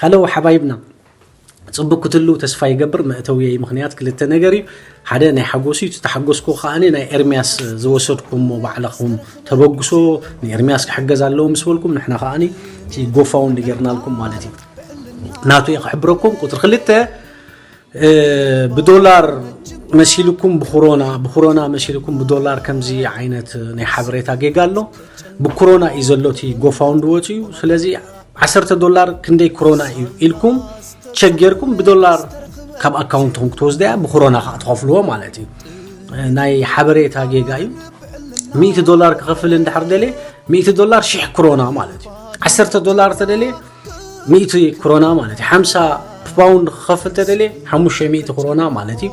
ሃለው ሓባይብና፣ ጽቡቅ ክትህልው ተስፋ ይገብር። መእተውየይ ምኽንያት ክልተ ነገር እዩ። ሓደ ናይ ሓጎስ እዩ፣ ተሓጎስኩ ከኣ ናይ ኤርሚያስ ዝወሰድኩሞ ባዕልኹም ተበግሶ፣ ንኤርሚያስ ክሕገዝ ኣለዎ ምስ በልኩም ንሕና ከኣ እቲ ጎፋውንድ ጌርናልኩም ማለት እዩ። ናቱ እየ ክሕብረኩም። ቁጽሪ ክልተ፣ እ፣ ብዶላር መሲልኩም ብኩሮና፣ ብኩሮና መሲልኩም ብዶላር ከምዚ ዓይነት ናይ ሓበሬታ ጌጋ ኣሎ። ብኩሮና እዩ ዘሎ እቲ ጎፋውንድ ወፂኡ። ስለዚ ዓሰርተ ዶላር ክንደይ ኩሮና እዩ ኢልኩም ቸክ ጌርኩም ብዶላር ካብ ኣካውንትኩም ክትወስዱ እያ፣ ብኩሮና ከዓ ትኸፍልዎ ማለት እዩ። እ፣ ናይ ሓበሬታ ጌጋ እዩ። ሚእቲ ዶላር ክኸፍል እንድሕር ደልየ፣ ሚእቲ ዶላር ሽሕ ኩሮና ማለት እዩ። ዓሰርተ ዶላር ተደልየ፣ ሚእቲ ኩሮና ማለት እዩ። ሓምሳ ፓውንድ ክኸፍል ተደልየ፣ ሓሙሽተ ሚእቲ ኩሮና ማለት እዩ።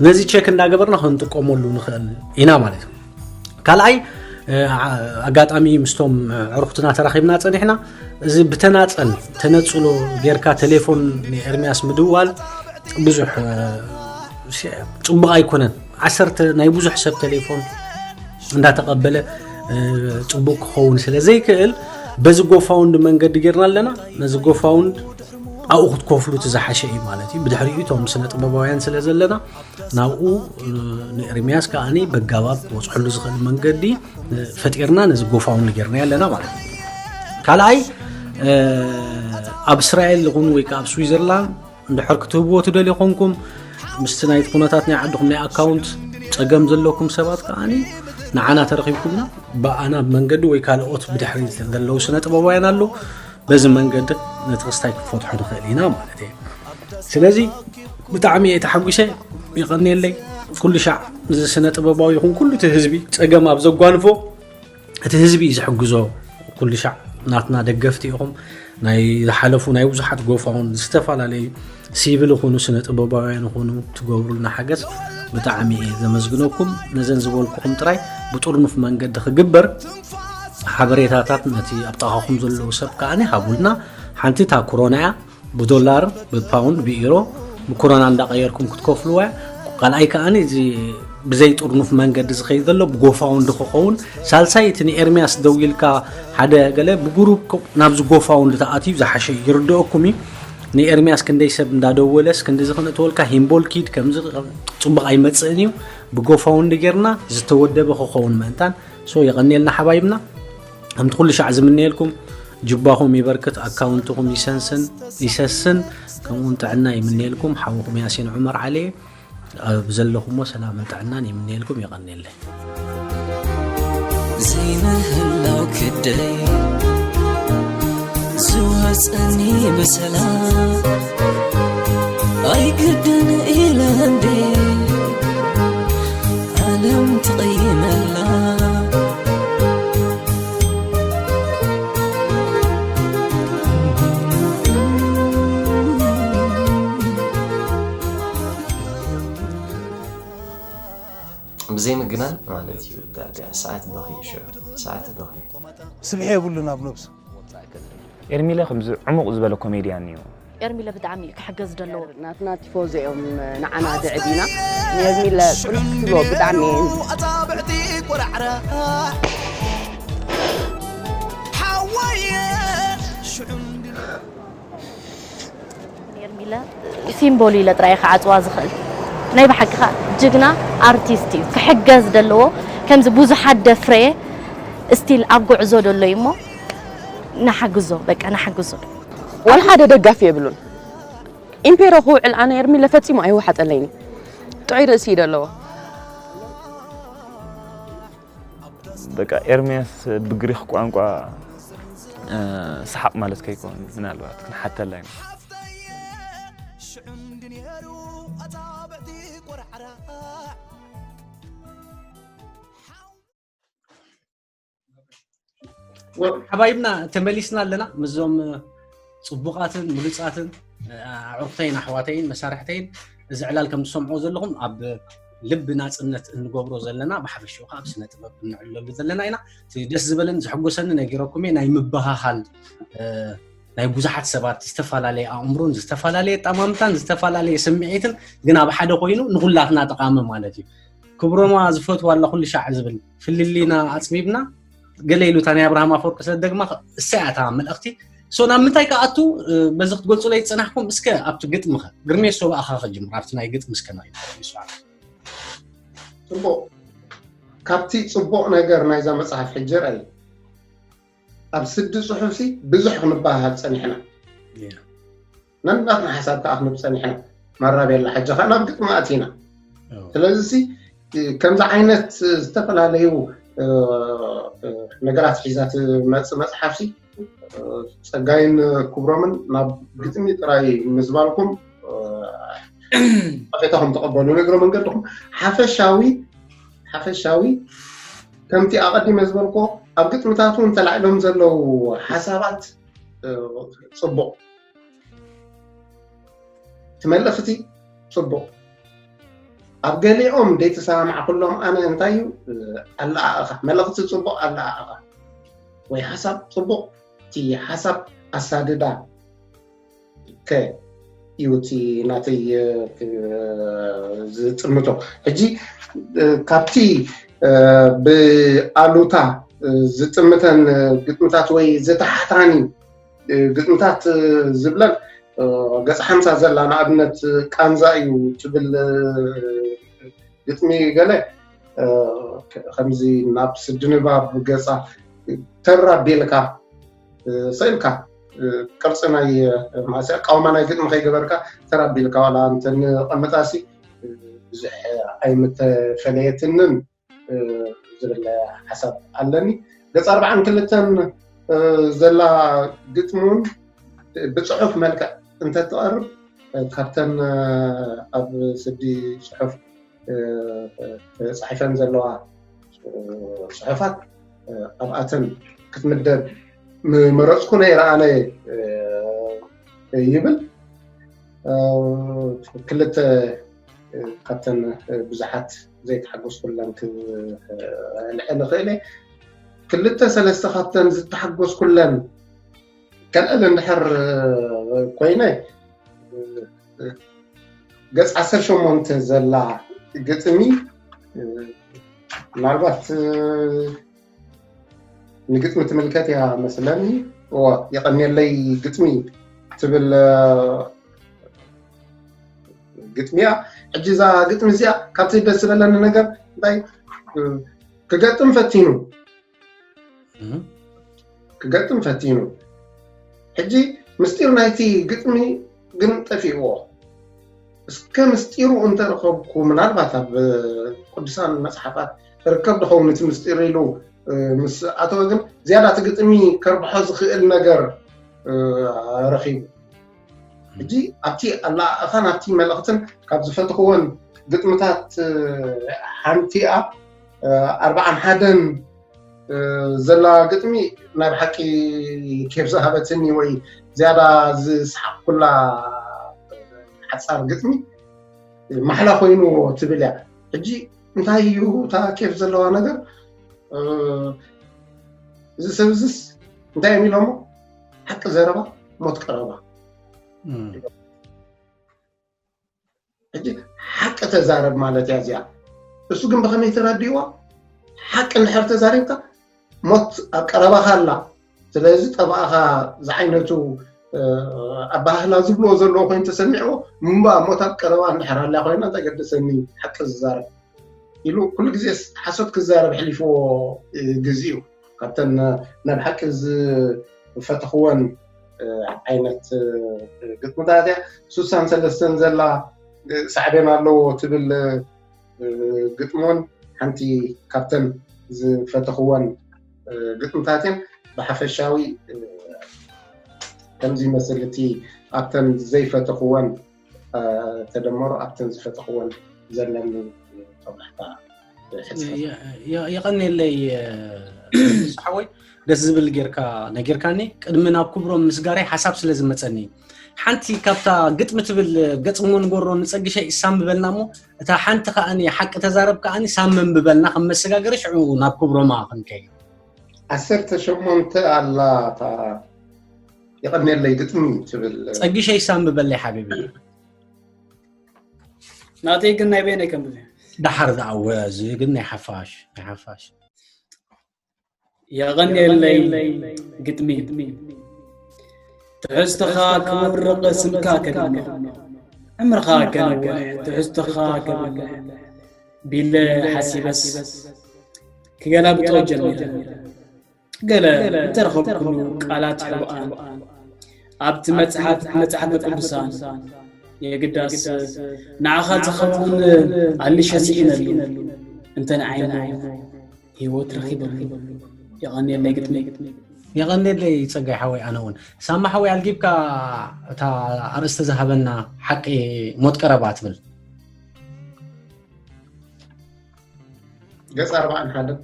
ነዚ ቸክ እንዳገበርና ክንጥቀመሉ ንኽእል ኢና ማለት እዩ። ካልኣይ፣ እ፣ ዓ-፣ ኣጋጣሚ ምስቶም፣ እ፣ ዕሩኽትና ተራኺብና ጸኒሕና፣ እዚ ብተናጸል ተነጽሎ ጌርካ ቴሌፎን ንኤርሚያስ ምድዋል ብዙሕ፣ እ፣ ሲ-፣ ጽቡቕ ኣይኮነን። ዓሰርተ ናይ ብዙሕ ሰብ ቴሌፎን እንዳተቐበለ፣ እ፣ ጽቡቕ ክኸውን ስለ ዘይክእል በዚ ጎፋውንድ መንገዲ ጌርና ኣለና። ነዚ ጎፋውንድ ኣብኡ ክትከፍሉ እቲ ዝሓሸ እዩ ማለት እዩ። ብድሕሪኡ እቶም ስነ ጥበባውያን ስለ ዘለና ናብኡ፣ እ፣ ንኤርሚያስ ከኣኒ በጋባብ ክበጽሐሉ ዝኽእል መንገዲ፣ እ፣ ፈጢርና ነዚ ጎፋውንድ ጌርና ኣለና ማለት እዩ። ካልኣይ፣ እ፣ ኣብ እስራኤል ይኹን ወይ ከዓ ኣብ ስዊዘርላንድ እንድሕር ክትህብዎ ትደልዩ ኮንኩም፣ ምስቲ ናይቲ ኩነታት ናይ ዓድኹም ናይ ኣካውንት ጸገም ዘለኩም ሰባት ከኣኒ ንዓና ተረኺብኩምና፣ ብኣና ብመንገዲ ወይ ካልኦት ብድሕሪት ዘለዉ ስነ ጥበባውያን ኣለዉ፣ በዚ መንገዲ ነቲ ክስታይ ክንፈትሖ ንኽእል ኢና ማለት እየ። ስለዚ ብጣዕሚ እየ ተሓጒሰ፣ የቐንየለይ። ኩሉ ሻዕ እዚ ስነ ጥበባዊ ይኹን ኩሉ እቲ ህዝቢ ጸገም ኣብ ዘጓንፎ እቲ ህዝቢ እዩ ዝሕግዞ። ኩሉ ሻዕ ናትና ደገፍቲ ኢኹም። ናይ ዝሓለፉ ናይ ብዙሓት ጎፋውንድ፣ ዝተፈላለዩ ሲቪል ይኹኑ ስነ ጥበባውያን ይኹኑ ትገብሩልና ሓገዝ ብጣዕሚ እየ ዘመስግነኩም። ነዘን ዝበልኩኹም ጥራይ ብጥርኑፍ መንገዲ ክግበር፣ ሓበሬታታት ነቲ ኣብ ጥቓኹም ዘለዉ ሰብ ከኣ ሃቡልና። ሓንቲ እታ ኩሮና እያ፣ ብዶላር፣ ብፓውንድ፣ ብኢሮ፣ ብኩሮና እንዳቐየርኩም ክትከፍልዋ እያ። ካልኣይ ከኣ እዚ ብዘይ ጥርኑፍ መንገዲ ዝኸይድ ዘሎ ብጎፋውንድ ክኸውን፣ ሳልሳይ እቲ ንኤርሚያስ ደዊልካ ሓደ ገለ ብግሩፕ ኮ-፣ ናብዚ ጎፋውንድ ተኣትዩ ዝሓሸ ይርድአኩም እዩ። ንኤርሚያስ ክንደይ ሰብ እንዳደወለስ ክንዲ ዝኽነእትወልካ ሂምቦል ኪድ ከምዚ ጽቡቕ ኣይመጽእን እዩ። ብጎፋውንድ ጌርና ዝተወደበ ክኸውን ምእንታን። ሶ የቐንየልና ሓባይብና። ከምቲ ኩሉ ሻዕ ዝምነየልኩም ጅባኹም ይበርክት፣ ኣካውንትኹም ይሰንስን፣ ይሰስን፣ ከምኡውን ጥዕና ይምነየልኩም። ሓውኹም ያሲን ዑመር ዓሊ ኣብ ዘለኹሞ ሰላምን ጥዕናን ይምነየልኩም። የቐንየለይ። ዘይምህላው ክደይ ዝወፀኒ ብሰላም ኣይግድን ኢለ እንዴ ዓለም ትቕይመላ። ብዘይ ምግናን ማለት እዩ። ዳርጋ ሰዓት በኺ፣ ሽዑ ሰዓት በኺ። ስብሒ የብሉን ኣብ ነብሱ። ኤርሚለ ከምዚ ዕሙቕ ዝበለ ኮሜድያን እዩ። ኤርሚለ ብጣዕሚ እዩ ክሕገዝ ዘለዎ። ናትና ቲፎዞ እዮም ንዓና ድዕድና። ንኤርሚለ ቁልሕ ክትብሎ ብጣዕሚ እየ። ኣጻብዕቲ ቆራዕራ ሓወየ ሽዑ እንድለ ኤርሚለ ሲምቦል ኢለ ጥራይ ክዓጽዋ ዝኽእል። ናይ ብሓቂ ኸኣ ጅግና ኣርቲስት እዩ። ክሕገዝ ዘለዎ ከምዚ ብዙሓት ደፍረየ ስቲል ኣብ ጉዕዞ ደሎ እዩ እሞ ንሓግዞ፣ በቃ ንሓግዞ። ዋላ ሓደ ደጋፊ የብሉን። ኢምፔሮ ክውዕል ኣነ ኤርሚለ ፈጺሙ ኣይወሓጠለይን። ጥዑይ ርእሲ እዩ ደለዎ። በቃ ኤርሚያስ ብግሪኽ ቋንቋ እ፣ ሰሓቕ ማለት ከይኮን ምናልባት ክንሓተላ ኢና። ሓባይብና ተመሊስና ኣለና ምስዞም ጽቡቓትን ብሉጻትን ኣዕሩኽተይን ኣሕዋተይን መሳርሕተይን። እዚ ዕላል ከም ትሰምዖ ዘለኹም ኣብ ልቢ ናጽነት እንገብሮ ዘለና ብሓፈሽኡ ከዓ ኣብ ስነ ጥበብ እንዕለሉ ዘለና ኢና። እቲ ደስ ዝበለን ዘሕጎሰኒ ነጊረኩም እየ፣ ናይ ምበሃሃል ናይ ብዙሓት ሰባት ዝተፈላለየ ኣእምሮን ዝተፈላለየ ኣጠማምታን ዝተፈላለየ ስምዒትን ግን ኣብ ሓደ ኮይኑ ንኹላትና ጠቓሚ ማለት እዩ። ክብሮማ ዝፈትዋ ኣላ ኩሉ ሻዕ ዝብል ፍልልይና ኣጽቢብና ገለ ኢሉ እታ ናይ ኣብርሃም ኣፈወርቂ ስለ ደግማ እሰይ እያ እታ መልእኽቲ። ሶ ናብ ምንታይ ክኣቱ በዚ ክትገልፁለይ ዝፀናሕኩም? እስከ ኣብቲ ግጥሚ ኸ ግርሜ ሶ ብኣኻ ክጅምር፣ ኣብቲ ናይ ግጥሚ እስከ ንርኢ። ፅቡቕ። ካብቲ ፅቡቕ ነገር ናይዛ መፅሓፍ ሕጂ ርኣይ፣ ኣብ ስዲ ፅሑፍሲ ብዙሕ ክንበሃሃል ፀኒሕና፣ ነናትና ሓሳብ ከዓ ክንብ ፀኒሕና። ማራ ቤላ ሕጂ ከዓ ናብ ግጥሚ ኣቲና። ስለዚ ከምዚ ዓይነት ዝተፈላለዩ ነገራት ሒዛ ትመፅእ መፅሓፍሲ ፀጋይን ክብሮምን ናብ ግጥሚ ጥራይ ምዝባልኩም ኣፌታኹም ተቐበሉ። ንእግረ መንገድኹም ሓፈሻዊ ሓፈሻዊ ከምቲ ኣቐዲመ ዝበልኮ ኣብ ግጥምታት እውን ተላዒሎም ዘለዉ ሓሳባት ፅቡቕ ትመልእኽቲ ፅቡቕ ኣብ ገሊኦም ደይተሰማማዕኩሎም ኣነ እንታይ እዩ ኣለኣእኻ መልእኽቲ ፅቡቕ ኣለኣእኻ ወይ ሓሳብ ፅቡቕ እቲ ሓሳብ ኣሳድዳ ከ እዩ እቲ ናተይ ዝጥምቶ ሕጂ ካብቲ ብኣሉታ ዝጥምተን ግጥምታት ወይ ዝተሓታኒ ግጥምታት ዝብለን ገፅ ሓምሳ ዘላ ንኣብነት ቃንዛ እዩ ትብል ግጥሚ ገለ ከምዚ ናብ ስዲ ንባብ ገፃ ተር ኣቢልካ ስእልካ ቅርፂ ናይ ማእሲ ኣቃውማ ናይ ግጥሚ ከይገበርካ ተር ኣቢልካ ዋላ እንተንቐምጣሲ ብዙሕ ኣይምተፈለየትንን ዝብል ሓሳብ ኣለኒ። ገፅ ኣርባዓን ክልተን ዘላ ግጥሚ እውን ብፅሑፍ መልክዕ እንተትቐርብ ካብተን ኣብ ስዲ ፅሑፍ ተፃሒፈን ዘለዋ ፅሑፋት ኣብኣተን ክትምደብ ምመረፅኩ ነይረ ኣነ ይብል። ክልተ ካብተን ብዙሓት ዘይተሓጎስኩለን ክልዕል እኽእል እየ። ክልተ ሰለስተ ካብተን ዝተሓጎስኩለን ከልዕል እንድሕር ኮይነ ገፅ ዓሰርተ ሸሞንተ ዘላ ግጥሚ ምናልባት ንግጥሚ ትምልከት እያ መስለኒ። እዎ የቐንየለይ ግጥሚ ትብል ግጥሚ እያ። ሕጂ እዛ ግጥሚ እዚኣ ካብቲ ደስ ዝበለኒ ነገር እንታይ ክገጥም ፈቲኑ ክገጥም ፈቲኑ። ሕጂ ምስጢር ናይቲ ግጥሚ ግን ጠፊእዎ። እስከ ምስጢሩ እንተረኸብኩ ምናልባት ኣብ ቅዱሳን መፅሓፋት ርከብ ድኸውን እቲ ምስጢር ኢሉ ምስ ኣተወ ግን ዝያዳ እቲ ግጥሚ ከርብሖ ዝኽእል ነገር ረኺቡ። ሕጂ ኣብቲ ኣላእኻን ኣብቲ መልእኽትን ካብ ዝፈትኽወን ግጥምታት ሓንቲኣ ኣርባዓን ሓደን ዘላ ግጥሚ ናይ ብሓቂ ኬፍ ዝሃበትኒ ወይ ዝያዳ ዝሰሓቕኩላ ሓፃር ግጥሚ ማሕላ ኮይኑ ትብል እያ። ሕጂ እንታይ እዩ እታ ኬፍ ዘለዋ ነገር? እዚ ሰብ እዚስ እንታይ እዮም ኢሎሞ? ሓቂ ዘረባ ሞት ቀረባ። ሕጂ ሓቂ ተዛረብ ማለት እያ እዚኣ። እሱ ግን ብኸመይ ተረዲእዋ? ሓቂ እንድሕር ተዛሪብካ ሞት ኣብ ቀረባኻ ኣላ። ስለዚ ጠባእኻ ዝዓይነቱ ኣባህላ ዝብልዎ ዘለዎ ኮይኑ ተሰሚዕዎ ምንባ ሞት ኣብ ቀረባ እንድሕር ኣላ ኮይና እንታይ ገደሰኒ ሓቂ ዝዛረብ ኢሉ ኩሉ ግዜ ሓሶት ክዛረብ ሕሊፍዎ ግዜ እዩ። ካብተን ናብ ሓቂ ዝፈተኽወን ዓይነት ግጥምታት እያ። ሱሳን ሰለስተን ዘላ ሳዕቤን ኣለዎ ትብል ግጥሞን ሓንቲ ካብተን ዝፈተኽወን ግጥምታት እየን። ብሓፈሻዊ ከምዚ ይመስል እቲ ኣብተን ዘይፈተኽወን ተደመሮ ኣብተን ዝፈተኽወን ዘለኒ ጦብላሕታ የቐንየለይ ሓወይ፣ ደስ ዝብል ጌርካ ነጊርካኒ። ቅድሚ ናብ ክብሮም ምስጋረይ ሓሳብ ስለ ዝመፀኒ ሓንቲ ካብታ ግጥሚ ትብል ገጽ እሞ ንጎሮ ንፀግሸ ይሳም በልና እሞ እታ ሓንቲ ከዓኒ ሓቂ ተዛረብ ከዓኒ ሳም መንብበልና ከም መሰጋገሪ ሽዑ ናብ ክብሮማ ክንከይ ዓሰርተ ሸሞንተ ኣላ እታ የቐንየለይ ግጥሚ ትብል ፀግሸ ይሳም በለይ ሓቢቢ ናተይ ግን ናይ በይነይ ከንብብ እየ። ደሓር ዝኣወ እዚ ግን ናይ ሓፋሽ ናይ ሓፋሽ የቐንየለይ ግጥሚ ትሕዝቶኻ ክምርቕ ስምካ ከግንዕ ዕምርኻ ከነውሕ ትሕዝቶኻ ከብልሕ ቢለ ሓሲበስ ክገላብጦ ጀሚረ። ገለ ዝተረኸብኩሉ ቃላት ሕቡኣን ኣብቲ መጽሓፍ መጽሓፍ ቅዱሳን የግዳስ ንዓኻ ዝኸውን ኣልሸ ስኢነሉ እንተ ንዓይሞ ህይወት ረኺበሉ። የቐንየለይ ግጥሚ። የቐንየለይ ጸጋይ ሓወይ። ኣነ እውን ሳማ ሓወይ ኣልጊብካ እታ ኣርእስቲ ዝሃበና ሓቂ ሞት ቀረባ ትብል ገጽ ኣርባዕን ሓደን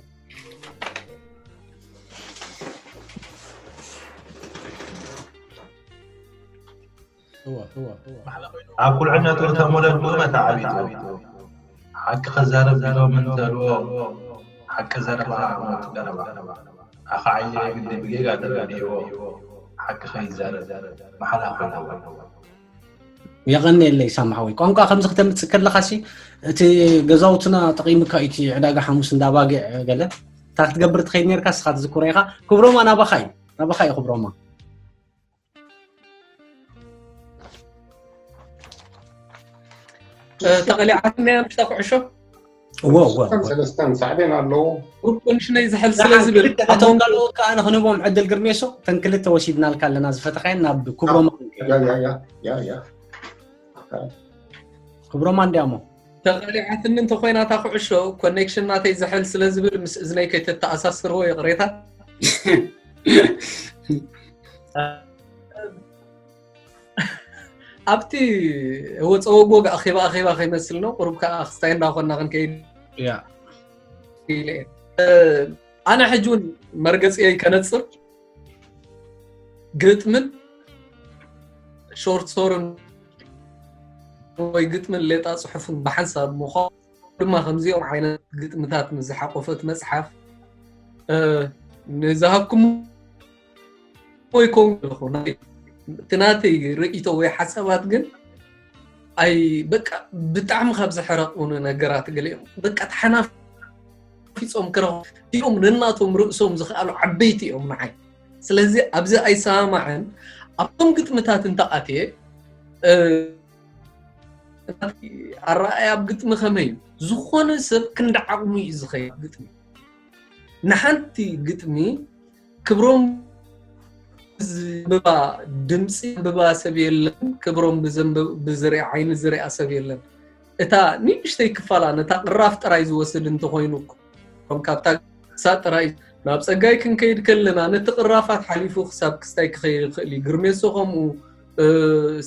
ኣብ ቁልዕነቱ እቶም ወለድኡ መተዓቢጡ ሓቂ ክዛረብ ኢሎም እንተልዎ ሓቂ ዘረባ ሞት ቀረባ ኣኸዓየ ግዲ ብጌጋ ተረዲእዎ ሓቂ ከይዛረብ መሓላ ኮይንዎ። የቐንየለይ ሳማ ሓወይ። ቋንቋ ከምዚ ክተምጽእ ከለኻ ሲ እቲ ገዛውትና ጠቒምካ እዩ እቲ ዕዳጋ ሓሙስ እንዳ ኣባጊዕ ገለ እታ ክትገብር ትኸይድ ነርካ ንስኻ ትዝክሮ ኢኻ። ክብሮማ ናባኻ እዩ ናባኻ እዩ ክብሮማ። ተቐሊዓትና እያ ምሽታ ኩዕሾ እዎ እዎ ከም ሰለስተን ሳዕቤን ኣለዎ ቁንሽነይ ዝሕል ስለ ዝብል ክልተ እቶም ካልኦት ከዓ ንክንህቦም ዕድል ግርሜሶ እተን ክልተ ወሲድናልካ ኣለና ዝፈተኻየን ናብ ክብሮማ ያ ያ ያ ያ ያ ክብሮማ እንዲያሞ ተቐሊዓትኒ እንተኮይና እታ ኩዕሾ ኮኔክሽን ናተይ ዝሕል ስለ ዝብል ምስ እዝነይ ከይተተኣሳስርዎ ይቕሬታ ኣብቲ ወፀወጎ ኣኼባ ኣኼባ ከይመስል ነው ቁሩብ ከዓ ክስታይ እንዳኮና ክንከይድ ያ ኢለ እየ። ኣነ ሕጂ እውን መርገፂየይ ከነፅር ግጥምን ሾርት ሶርን ወይ ግጥምን ሌጣ ፅሑፍን ብሓንሳብ ምዃኑ ድማ ከምዚኦም ዓይነት ግጥምታት ምስ ዝሓቆፈት መፅሓፍ ንዝሃብኩም ይከውን ኣለኹ እቲ ናተይ ርእቶ ወይ ሓሳባት ግን ኣይ በቃ ብጣዕሚ ካብ ዝሕረቁኒ ነገራት ገሊኦም በቃ ተሓናፊፆም ክረኹ እቲኦም ነናቶም ርእሶም ዝኽኣሉ ዓበይቲ እዮም ንዓይ ስለዚ ኣብዚ ኣይሰማማዕን ኣብቶም ግጥምታት እንተኣትየ ኣረኣያ ኣብ ግጥሚ ከመይ እዩ ዝኾነ ሰብ ክንዲ ዓቕሙ እዩ ዝኸይድ ግጥሚ ንሓንቲ ግጥሚ ክብሮም ብዘንብባ ድምፂ ዘንብባ ሰብ የለን ክብሮም ብዘንብ- ብዝሪኣ ዓይኒ ዝሪኣ ሰብ የለን እታ ንእሽተይ ክፋላ ነታ ቅራፍ ጥራይ ዝወስድ እንተኮይኑ እኮ ካብታ ክሳ ጥራይ ናብ ፀጋይ ክንከይድ ከለና ነቲ ቅራፋት ሓሊፉ ክሳብ ክስታይ ክኸይድ ይኽእል እዩ ግርሜሶ ከምኡ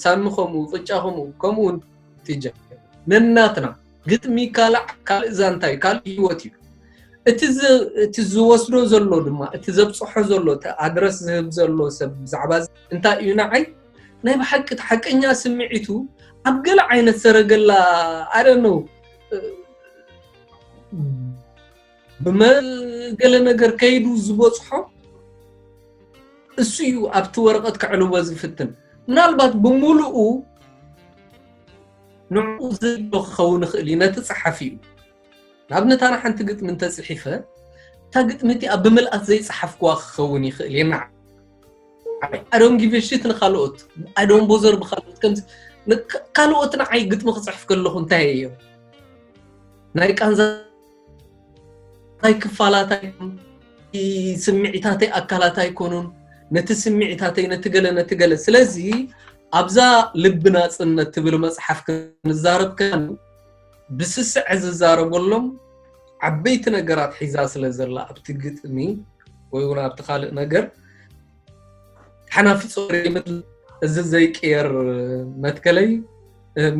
ሳሚ ከምኡ ቅጫ ከምኡ ከምኡ እውን ትጀ ነናትና ግጥሚ ካልእ ካልእ ዛንታ እዩ ካልእ ህይወት እዩ እቲ እቲ ዝወስዶ ዘሎ ድማ እቲ ዘብፅሖ ዘሎ እቲ ኣድረስ ዝህብ ዘሎ ሰብ ብዛዕባ እንታይ እዩ ንዓይ ናይ ብሓቂ እቲ ሓቀኛ ስምዒቱ ኣብ ገለ ዓይነት ሰረገላ ኣደነው ብመገለ ነገር ከይዱ ዝበፅሖ እሱ እዩ ኣብቲ ወረቐት ከዕልዎ ዝፍትን ምናልባት ብምሉኡ ንዕኡ ዘድሎ ክኸውን ይኽእል እዩ ነቲ ፀሓፊ እዩ ንኣብነት ኣነ ሓንቲ ግጥሚ እንተፅሒፈ እታ ግጥሚ እቲኣ ብምልኣት ዘይፀሓፍክዋ ክኸውን ይኽእል እየ ንዓ I don't give a shit ንካልኦት I don't bother ብካልኦት ከምዚ ካልኦት ንዓይ ግጥሚ ክፅሕፍ ከለኹ እንታይ እዮም ናይ ቃንዛ ናይ ክፋላት ኣይኮኑን ስምዒታተይ ኣካላት ኣይኮኑን ነቲ ስምዒታተይ ነቲ ገለ ነቲ ገለ ስለዚ ኣብዛ ልቢ ናፅነት ትብል መፅሓፍ ክንዛረብ ከ ብስስዐ ዝዛረበሎም ዓበይቲ ነገራት ሒዛ ስለ ዘላ ኣብቲ ግጥሚ ወይ እውን ኣብቲ ካልእ ነገር ሓናፊ ጾር ይምል እዚ ዘይቅየር መትከለይ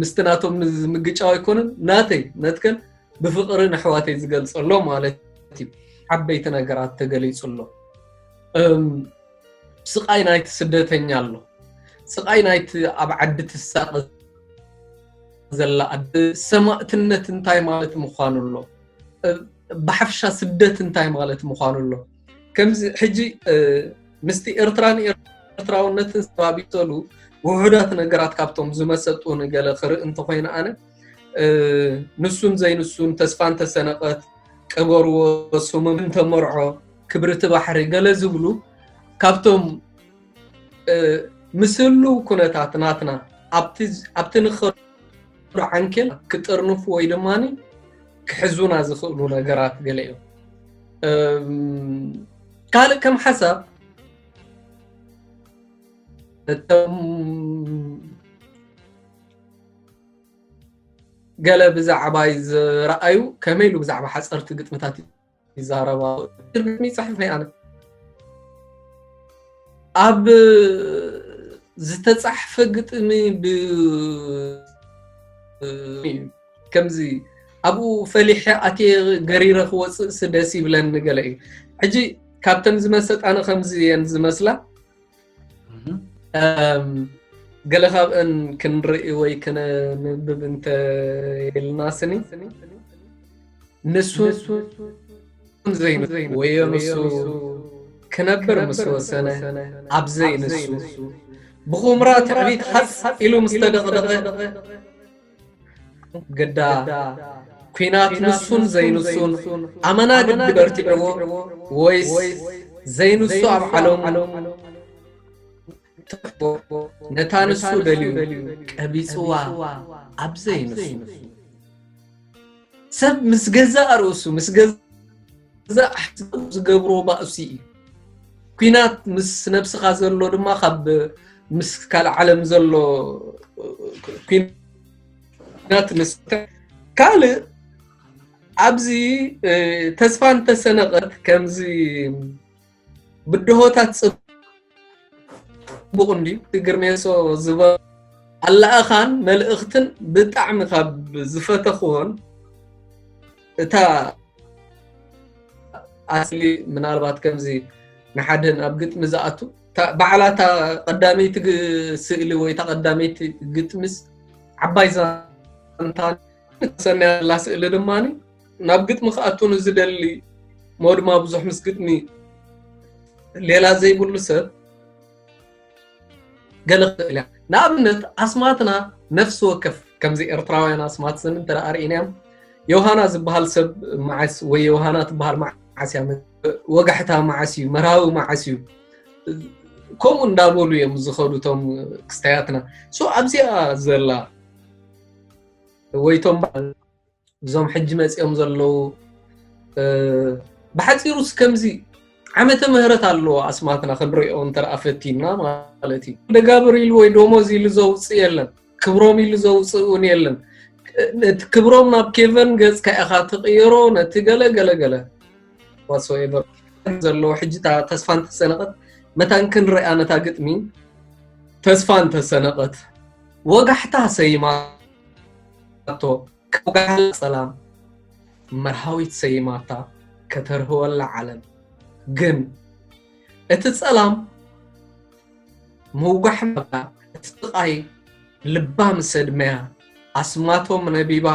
ምስቲ ናቶም ንምግጫው ኣይኮነን ናተይ መትከል ብፍቕሪ ንሕዋተይ ዝገልጸሎ ማለት እዩ ዓበይቲ ነገራት ተገሊጹ ኣሎ ስቓይ ናይቲ ስደተኛ ኣሎ ስቓይ ናይቲ ኣብ ዓዲ ትሳቐ ዘላ ኣደ ሰማእትነት እንታይ ማለት ምዃኑ ኣሎ ብሓፈሻ ስደት እንታይ ማለት ምዃኑ ኣሎ ከምዚ ሕጂ ምስቲ ኤርትራን ኤርትራውነትን ዝተባቢሰሉ ውሑዳት ነገራት ካብቶም ዝመሰጡ ንገለ ክርኢ እንተኮይነ ኣነ ንሱን ዘይንሱን ተስፋ እንተሰነቀት ቅበርዎ ስሙም እንተመርዖ ክብርቲ ባሕሪ ገለ ዝብሉ ካብቶም ምስ ህሉው ኩነታት ናትና ኣብቲ ንኸዶ ዓንኬል ክጥርንፉ ወይ ድማ ክሕዙና ዝኽእሉ ነገራት ገለ እዮም። ካልእ ከም ሓሳብ እቶም ገለ ብዛዕባይ ዝረኣዩ ከመይ ኢሉ ብዛዕባ ሓፀርቲ ግጥምታት ይዛረባ። ግጥሚ ይፅሕፍ ናይ ኣነ ኣብ ዝተፃሕፈ ግጥሚ ብ ከምዚ ኣብኡ ፈሊሐ ኣትየ ገሪረ ክወፅእስ ደስ ይብለኒ ገለ እዩ። ሕጂ ካብተን ዝመሰጣነ ከምዚ እየን ዝመስላ። ገለ ካብአን ክንርኢ ወይ ክነንብብ እንተ ኢልና ስኒ ንሱ ዘይንሱ ወዮ ንሱ ክነብር ምስ ወሰነ ኣብ ዘይንሱ ብኹምራ ትዕቢት ሃፅ ኢሉ ምስ ተደቕደቐ ግዳ ኲናት ንሱን ዘይንሱን ኣመና ግዲ በርቲዕዎ ወይስ ዘይንሱ ኣብ ዓለሙ ነታ ንሱ ደልዩ ቀቢፅዋ ኣብ ዘይንሱ ሰብ ምስ ገዛእ ርእሱ ምስ ገዛእ ኣሕዛቡ ዝገብሮ ባእሲ እዩ። ኲናት ምስ ነብስኻ ዘሎ ድማ ካብ ምስ ካልእ ዓለም ዘሎ ኲናት ምስ ካልእ ኣብዚ ተስፋ እንተሰነቐት ከምዚ ብድሆታት ፅቡቕ እንድዩ። እቲ ግርሜሶ ዝበ ኣላእኻን መልእኽትን ብጣዕሚ ካብ ዝፈተኽዎን እታ ኣስሊ ምናልባት ከምዚ ንሓደን ኣብ ግጥሚ ዝኣቱ ባዕላታ ቀዳመይቲ ስእሊ ወይ እታ ቀዳመይቲ ግጥምስ ዓባይ ዛንታ ሰናያ ዘላ ስእሊ ድማ ናብ ግጥሚ ክኣቱ ንዝደሊ እሞ ድማ ብዙሕ ምስ ግጥሚ ሌላ ዘይብሉ ሰብ ገለ ክእል እያ። ንኣብነት ኣስማትና ነፍሲ ወከፍ ከምዚ ኤርትራውያን ኣስማት ስኒ እንተ ርኢናዮም ዮሃና ዝበሃል ሰብ መዓስ ወይ ዮሃና ትበሃል መዓስ እያ ወጋሕታ መዓስ እዩ መርሃዊ መዓስ እዩ ከምኡ እንዳበሉ እዮም ዝኸዱ እቶም ክስታያትና። ሶ ኣብዚኣ ዘላ ወይቶም እዞም ሕጂ መፂኦም ዘለዉ ብሓፂሩስ ከምዚ ዓመተ ምህረት ኣለዎ ኣስማትና ክንሪኦ እንተደኣ ፈቲንና ማለት እዩ። ደጋብር ኢሉ ወይ ደሞዝ ኢሉ ዘውፅእ የለን፣ ክብሮም ኢሉ ዘውፅእ እውን የለን። ነቲ ክብሮም ናብ ኬቨን ገፅካ ኢኻ ትቕይሮ፣ ነቲ ገለ ገለ ገለ whatsoever ዘለዎ ሕጂ እታ ተስፋ እንተሰነቐት መታን ክንሪኣ ነታ ግጥሚ ተስፋ እንተሰነቐት ወጋሕታ ሰይማቶ ከውጋሕላ ጸላም መርሃዊት ሰይማታ ከተርህወላ ዓለም ግን እቲ ጸላም ምውጋሕ መብላ እቲ ስቓይ ልባ ምስ ኣድመያ ኣስማቶም ነቢባ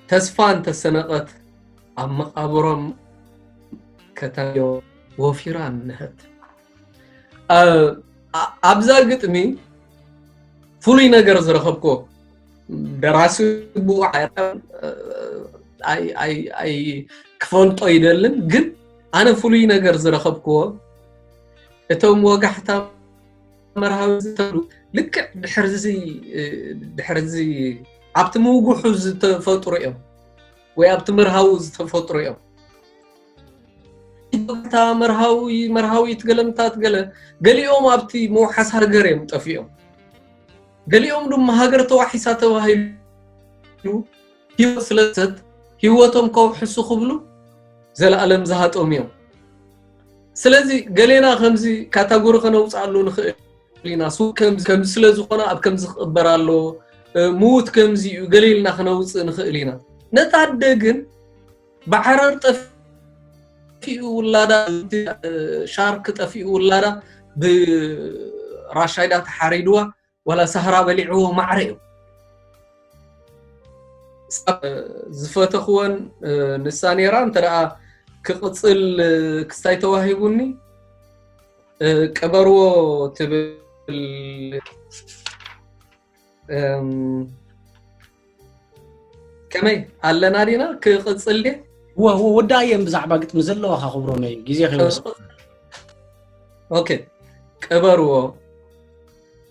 ተስፋ እንተሰነቐት ኣብ መቓብሮም ከተዮ ወፊራ እንሀት። ኣብዛ ግጥሚ ፍሉይ ነገር ዝረኸብኩዎ ደራሲ ብኡ ክፈልጦ ይደልን ግን ኣነ ፍሉይ ነገር ዝረኸብኩዎ እቶም ወጋሕታ መርሃዊ ዝተብሉ ልክዕ ድሕርዚ ድሕርዚ ኣብቲ ምውጉሑ ዝተፈጥሩ እዮም ወይ ኣብቲ መርሃዊ ዝተፈጥሩ እዮም። ኢትዮጵያ መርሃዊ መርሃዊት ገለምታት ገለ ገሊኦም ኣብቲ መውሓስ ሃገር እዮም ጠፊኦም። ገሊኦም ድማ ሃገር ተዋሒሳ ተባሂሉ ህይወት ስለሰት ህይወቶም ከውሕሱ ክብሉ ዘለኣለም ዝሃጦም እዮም። ስለዚ ገሌና ከምዚ ካታጎሪ ከነውፅኣሉ ንኽእል ኢና። ሱ ከምዚ ከምዚ ስለ ዝኾነ ኣብ ከምዚ ክቕበር ኣለዎ፣ ምዉት ከምዚ እዩ ገለ ኢልና ክነውፅእ ንኽእል ኢና። ነታ ኣደ ግን ብዓረር ጠፊኡ ውላዳ፣ ሻርክ ጠፊኡ ውላዳ ብራሻይዳ ተሓሪድዋ ዋላ ሳህራ በሊዕዎ ማዕረ እዩ። ዝፈተኽወን ንሳ ነይራ እንተ ደኣ ክቕፅል ክስታይ ተዋሂቡኒ ቅበርዎ ትብል ከመይ ኣለና ዲና ክቕፅል ድየ? እወ እወ ወዳ እየን ብዛዕባ ግጥሚ ዘለዋኻ ክብሮመይ ግዜ ከይወስድ። ኦኬ ቅበርዎ